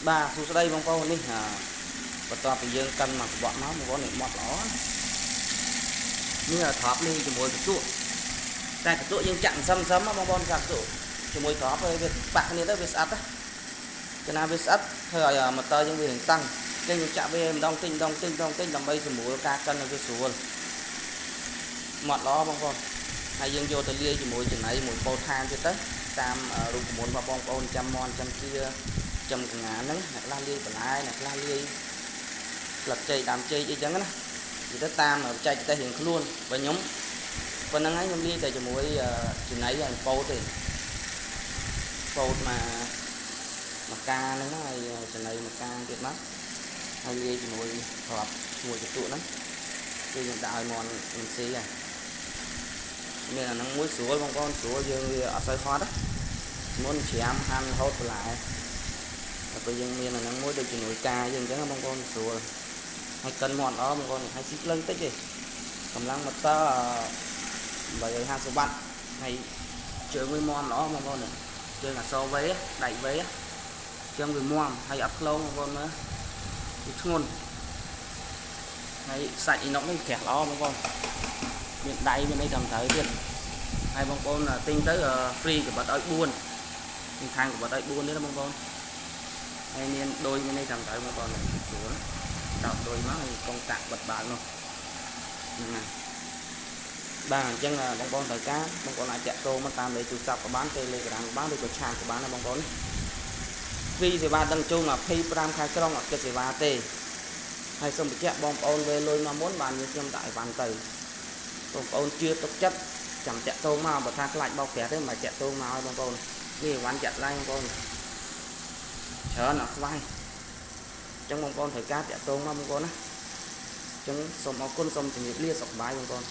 បាទសួស្តីបងប្អូននេះបន្ទាប់ពីយើងកិនមកកបក់មកបងប្អូននេះម៉ត់ល្អនេះត្រប់នេះជាមួយកន្ទក់តែកន្ទក់យើងចាក់សឹមសឹមបងប្អូនចាក់កន្ទក់ជាមួយត្រប់វាប៉ះគ្នាទៅវាស្អិតណាកាលណាវាស្អិតធ្វើឲ្យម៉ូទ័រយើងវានឹងតឹងចឹងយើងចាក់វាម្ដងតិចម្ដងតិចម្ដងតិចដើម្បីសម្រួលការកិនឲ្យវាស្រួលម៉ត់ល្អបងប្អូនហើយយើងយកទៅលាយជាមួយចំណីមួយពោតថែមទៀតទៅតាមរូបមន្តរបស់បងប្អូនចាំមន់ចាំជាចំកងាហ្នឹងអ្នកខ្លះលាយបន្លែអ្នកខ្លះលាយស្លឹកចេកដើមចេកអីចឹងណានិយាយទៅតាមបច្ចេកទេសរៀងខ្លួនបើខ្ញុំប៉ុណ្្នឹងហើយខ្ញុំលាយតែជាមួយចំណីហើយពោតទេពោតមកមកកាហ្នឹងហើយចំណីមកកាទៀតមកហើយលាយជាមួយគ្រាប់ជាមួយកន្ទក់ហ្នឹងគឺខ្ញុំដាក់ឲ្យមន់មិនស៊ីហើយមានអាហ្នឹងមួយស្រួលបងប្អូនស្រួលយើងវាអត់សូវហត់ណាមុនច្រាមហាន់រហូតបន្លែតែពេលយើងមានអាហ្នឹងមួយដូចជំនួយការយើងអញ្ចឹងបងប្អូនស្រួលហើយកិនមាត់ល្អបងប្អូនហើយស៊ីភ្លើងតិចទេកម្លាំងម៉ូទ័រ850វ៉ាត់ហើយជើងវាមាំល្អបងប្អូនជើងអសវេដែកវេជើងវាមាំហើយអត់ខ្លងបងប្អូនមើលវាធ្ងន់ហើយសាច់អ៊ីណុកនេះក្រាស់ល្អបងប្អូនមានដៃមានអីត្រឹមត្រូវទៀតហើយបងប្អូនទិញទៅ free កបិតឲ្យ4មានខាងកបិតឲ្យ4ទៀតណាបងប្អូនហើយមានដូចមានអីត្រឹមត្រូវបងប្អូនស្រួលដោតដូចមកហើយកងតាក់បិទបើកនោះហ្នឹងហើយបាទអញ្ចឹងបងប្អូនត្រូវការបងប្អូនអាចតាក់ទងមកតាមលេខទូរស័ព្ទក៏បាន Telegram ក៏បានឬក៏ chat ក៏បានណាបងប្អូនពីសេវាដឹងជូន25ខែក្រុងអត់គិតសេវាទេហើយសូមបញ្ជាក់បងប្អូនវេលុយមកមុនបានយើងខ្ញុំដាក់អីវ៉ាន់ទៅបងប្អូនជឿទុកចិត្តចាំតាក់ទងមកបើថាខ្លាចបោកប្រាស់ទេមិនបាច់តាក់ទងមកឲ្យបងប្អូននេះអីវ៉ាន់ចាក់ស្ដែងបងប្អូនច្រើនអត់ខ្វះអញ្ចឹងបងប្អូនត្រូវការតាក់ទងមកបងប្អូនណាអញ្ចឹងសូមអរគុណសូមជម្រាបលាសុខសប្បាយបងប្អូន។